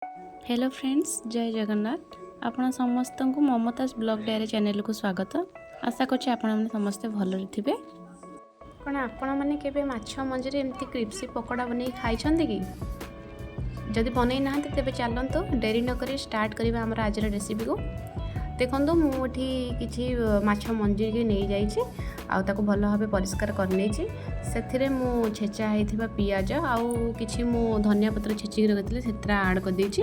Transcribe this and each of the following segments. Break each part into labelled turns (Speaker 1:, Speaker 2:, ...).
Speaker 1: Hello friends, ଜୟ ଜଗନ୍ନାଥ। ଆପଣ ସମସ୍ତଙ୍କୁ Mumtaz blog diary ଚ୍ୟାନେଲକୁ ସ୍ୱାଗତ। ଆଶା କରୁଛି ଆପଣମାନେ ସମସ୍ତେ ଭଲରେ ଥିବେ। କ'ଣ ଆପଣମାନେ କେବେ ମାଛ ମଞ୍ଜିରେ ଏମିତି କ୍ରିପ୍ସି ପକୋଡ଼ା ବନେଇ ଖାଇଛନ୍ତି କି? ଯଦି ବନେଇ ନାହାନ୍ତି, ତେବେ ଚାଲନ୍ତୁ ଡେରି ନକରି ଷ୍ଟାର୍ଟ କରିବା ଆମର ଆଜିର ରେସିପିକୁ। ଦେଖନ୍ତୁ, ମୁଁ ଏଠି କିଛି ମାଛ ମଞ୍ଜିକି ନେଇଯାଇଛି ଆଉ ତାକୁ ଭଲ ଭାବେ ପରିଷ୍କାର କରିନେଇଛି। ସେଥିରେ ମୁଁ ଛେଚା ହେଇଥିବା ପିଆଜ ଆଉ କିଛି ମୁଁ ଧନିଆ ପତ୍ର ଛେଚିକି ରଖିଥିଲି, ସେଥିରେ ଆଡ଼୍ କରିଦେଇଛି।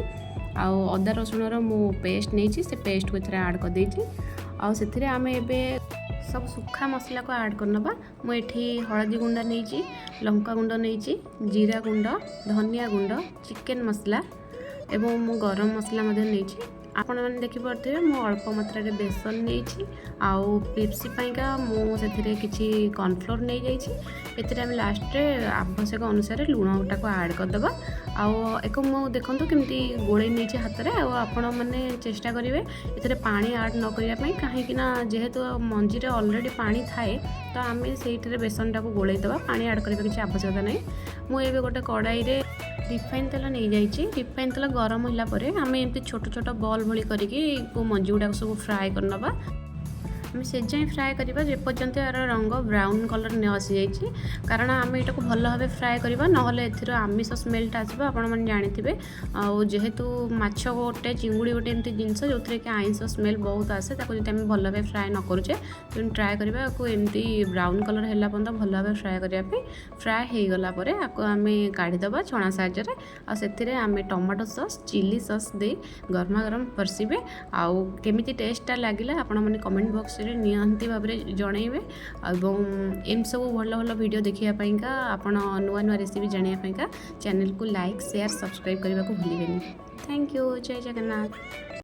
Speaker 1: ଆଉ ଅଦା ରସୁଣର ମୁଁ ପେଷ୍ଟ ନେଇଛି, ସେ ପେଷ୍ଟକୁ ଏଥିରେ ଆଡ଼୍ କରିଦେଇଛି। ଆଉ ସେଥିରେ ଆମେ ଏବେ ସବୁ ଶୁଖା ମସଲାକୁ ଆଡ଼୍ କରିନେବା। ମୁଁ ଏଠି ହଳଦୀ ଗୁଣ୍ଡ ନେଇଛି, ଲଙ୍କା ଗୁଣ୍ଡ ନେଇଛି, ଜିରା ଗୁଣ୍ଡ, ଧନିଆ ଗୁଣ୍ଡ, ଚିକେନ୍ ମସଲା ଏବଂ ମୁଁ ଗରମ ମସଲା ମଧ୍ୟ ନେଇଛି। ଆପଣମାନେ ଦେଖିପାରୁଥିବେ, ମୁଁ ଅଳ୍ପ ମାତ୍ରାରେ ବେସନ ନେଇଛି ଆଉ କ୍ରିପ୍ସି ପାଇଁକା ମୁଁ ସେଥିରେ କିଛି କର୍ଣ୍ଣଫ୍ଲୋର୍ ନେଇଯାଇଛି। ଏଥିରେ ଆମେ ଲାଷ୍ଟରେ ଆବଶ୍ୟକ ଅନୁସାରେ ଲୁଣଟାକୁ ଆଡ଼୍ କରିଦେବା। ଆଉ ଏକ ମୁଁ ଦେଖନ୍ତୁ କେମିତି ଗୋଳେଇ ନେଇଛି ହାତରେ। ଆଉ ଆପଣମାନେ ଚେଷ୍ଟା କରିବେ ଏଥିରେ ପାଣି ଆଡ଼୍ ନ କରିବା ପାଇଁ, କାହିଁକି ନା ଯେହେତୁ ମଞ୍ଜିରେ ଅଲରେଡ଼ି ପାଣି ଥାଏ, ତ ଆମେ ସେଇଥିରେ ବେସନଟାକୁ ଗୋଳେଇ ଦେବା। ପାଣି ଆଡ଼୍ କରିବା କିଛି ଆବଶ୍ୟକତା ନାହିଁ। ମୁଁ ଏବେ ଗୋଟେ କଡ଼ାଇରେ ରିଫାଇନ୍ ତେଲ ନେଇଯାଇଛି। ରିଫାଇନ୍ ତେଲ ଗରମ ହେଲା ପରେ ଆମେ ଏମିତି ଛୋଟ ଛୋଟ ବଲ୍ ଭଳି କରିକି ମଞ୍ଜି ଗୁଡ଼ାକ ସବୁ ଫ୍ରାଏ କରିନେବା। ଆମେ ସେ ଯାଏଁ ଫ୍ରାଏ କରିବା ଯେପର୍ଯ୍ୟନ୍ତ ଏହାର ରଙ୍ଗ ବ୍ରାଉନ୍ କଲର୍ ନ ଆସିଯାଇଛି। କାରଣ ଆମେ ଏଇଟାକୁ ଭଲ ଭାବେ ଫ୍ରାଏ କରିବା, ନହେଲେ ଏଥିର ଆମିଷ ସ୍ମେଲ୍ଟା ଆସିବ, ଆପଣମାନେ ଜାଣିଥିବେ। ଆଉ ଯେହେତୁ ମାଛ ଗୋଟେ, ଚିଙ୍ଗୁଡ଼ି ଗୋଟେ ଏମିତି ଜିନିଷ ଯେଉଁଥିରେ କି ଆଇଁଷ ସ୍ମେଲ୍ ବହୁତ ଆସେ, ତାକୁ ଯଦି ଆମେ ଭଲ ଭାବେ ଫ୍ରାଏ ନ କରୁଛେ। ତେଣୁ ଟ୍ରାଏ କରିବା ଆକୁ ଏମିତି ବ୍ରାଉନ୍ କଲର୍ ହେଲା ପର୍ଯ୍ୟନ୍ତ ଭଲ ଭାବେ ଫ୍ରାଏ କରିବା ପାଇଁ। ଫ୍ରାଏ ହେଇଗଲା ପରେ ଆକୁ ଆମେ କାଢ଼ିଦେବା ଛଣା ସାହାଯ୍ୟରେ। ଆଉ ସେଥିରେ ଆମେ ଟମାଟୋ ସସ୍, ଚିଲି ସସ୍ ଦେଇ ଗରମା ଗରମ ପରସିବେ। ଆଉ କେମିତି ଟେଷ୍ଟଟା ଲାଗିଲା, ଆପଣମାନେ କମେଣ୍ଟ ବକ୍ସରେ ନିହାତି ଭାବରେ ଜଣାଇବେ। ଏବଂ ଏମିତି ସବୁ ଭଲ ଭଲ ଭିଡ଼ିଓ ଦେଖିବା ପାଇଁକା, ଆପଣ ନୂଆ ନୂଆ ରେସିପି ଜାଣିବା ପାଇଁକା ଚ୍ୟାନେଲକୁ ଲାଇକ୍, ସେୟାର, ସବସ୍କ୍ରାଇବ୍ କରିବାକୁ ଭୁଲିବେନି। Thank you. Jay Jagannath.